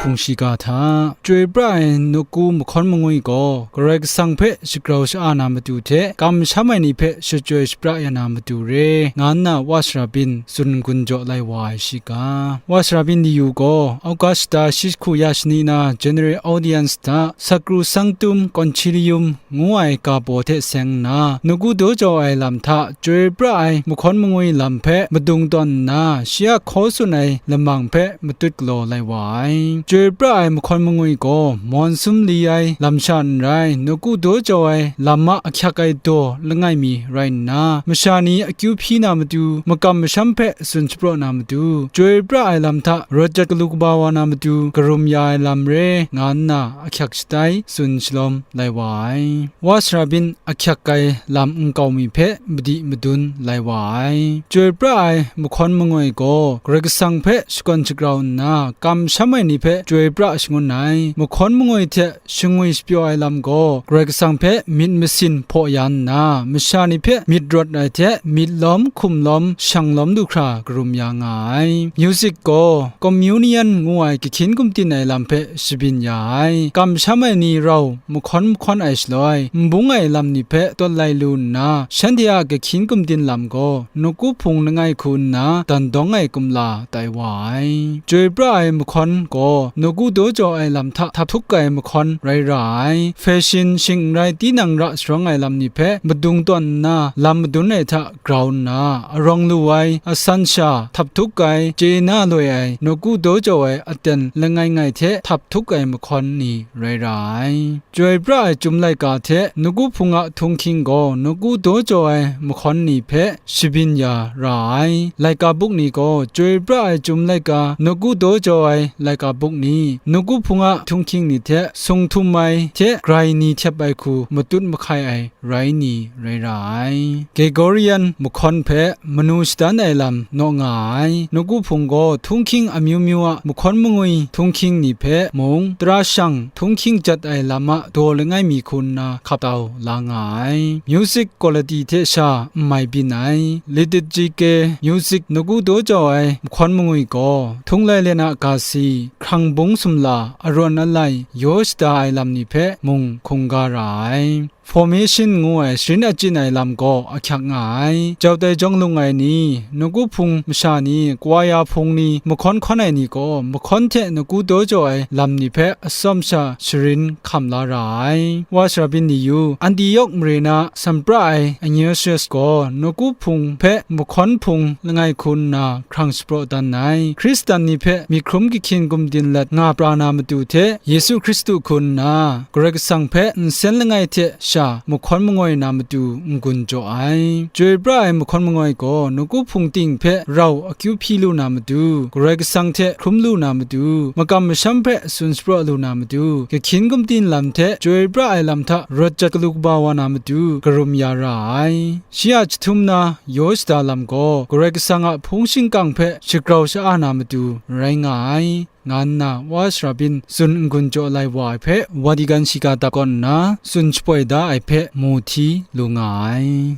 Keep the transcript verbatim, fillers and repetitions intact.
hpung shiga hta, chyoi pra ai nawku mahkawn mangwi gaw Karai Kasang hpe shagrau sha-a na matu hte, kamsham ai ni hpe shachyoi shapra ya na matu re, nga nna Wa Sara Byin tsun n-gun jaw lai wa ai shiga. Wa Sara Byin Liyu gaw Augusta shi jahku ya shani na General Audience hta Sacrosanctum Concilium ngu ai ga baw hte seng nna, nawku daw jaw ai lam hta chyoi pra ai mahkawn mangwi lam hpe madung tawn nna, shi a hkaw tsun ai lamang hpe matut galaw lai wa ai. Chyoi pra ai mahkawn mangwi gaw mawn sum li ai lam sha n rai, nawku daw jaw ai lam a ahkyak ai daw langai mi rai nna, masha ni akyu hpyi na matu, makam masham hpe tsun shapraw na matu, chyoi pra ai lam hta rawt jat galu kaba wa na matu, karum ya ai lam re, nga nna ahkyak shatai tsun shalawm lai wa ai. Wa Sara Byin ahkyak ai lam nkau mi hpe madi madun lai wa ai. Chyoi pra ai mahkawn mangwi gaw Karai Kasang hpe shakawn shagrau nna, kamsham ai ni hpe chyoi pra shangun ai. Mahkawn mangwi hte shangwi shapyaw ai lam gaw Karai Kasang hpe myit masin hpaw ya nna, masha ni hpe myit rawt ai hte myit lawm, hkum lawm, shang lawm du hkra karum ya nga ai. Music gaw communion ngu ai kahkyin gumtin ai lam hpe shabyin ya ai. Kamsham ai ni rau mahkawn mahkawn ai shaloi, nbung ai lam ni hpe tawt lai lu nna, shanhte a kahkyin gumtin lam gaw nawku hpung langai hku nna dan dawng ai kumla tai wa ai. Chyoi pra ai mahkawn gaw nawku daw jaw ai lam hta htap htup ai mahkawn rai ra ai. Fashion shing n rai tinang ra sharawng ai lam ni hpe madung tawn nna lam madun ai hta grau nna, arawng lu ai, asan sha, htap htup ai, chye na loi ai, nawku daw jaw ai aten langai ngai hte htap htup ai mahkawn ni rai ra ai. Chyoi pra ai Chyum Laika hte nawku hpung a htunghking gaw nawku daw jaw ai mahkawn ni hpe shabyin ya ra ai. Laika buk ni gaw chyoi pra ai Chyum Laika, nawku daw jaw ai laika buk ni, nawku hpung a htunghking ni hte sung htum ai hte grai ni htep ai hku matut mahkai ai rai ni rai ra ai. Gregorian mahkawn hpe manu shadan ai lam naw nga ai. Nawku hpung gaw htunghking amyu myu a mahkawn mangwi htunghking ni hpe mung, tara shang htunghking jat ai lam a daw langai mi hku nna hkap tau la nga ai. Music quality hte sha n mai byin ai. Liturgical music nawku daw jaw ai mahkawn mangwi gaw, htung lai len a ga si, hkrang bung sumla, arawn alai, yaw shada ai lam ni hpe mung hkungga ra ai. Formation ngu ai sharin achyin ai lam gaw ahkyak nga ai. Jau tai jawng lung ai ni, nawku hpung masha ni, kwaya hpung ni, mahkawn hkawn ai ni gaw mahkawn hte nawku daw jaw ai lam ni hpe atsawm sha sharin hkam la ra ai. Wa Sara Byin Liyu, Antiok mare na sanpra ai Ignatius gaw nawku hpung hpe mahkawn hpung langai hku nna hkrang shapraw dan ai. Hkristan ni hpe myit hkrum kahkyin gumdin lat nga pra na matu hte, Yesu Hkristu hku nna Karai Kasang hpe nsen langai hte sha mahkawn mangoi na matu n-gun jaw ai. Chyoi pra ai mahkawn mangoi gaw nawku hpung ting hpe rau akyu hpyi lu na matu, Karai Kasang hte hkrum lu na matu, makam masham hpe tsun shapraw lu na matu, kahkyin gumdin lam hte chyoi pra ai lam hta rawt jat galu kaba wa na matu, karum ya ra ai. Shi a jahtum na yaw shada lam gaw Karai Kasang a hpung shingkang hpe shagrau sha-a na matu rai nga ai, nga nna Wa Sara Byin tsun n-gun jaw lai wa ai hpe, Vatican shiga dap kaw nna tsun shapoi da ai hpe mu hti lu nga ai.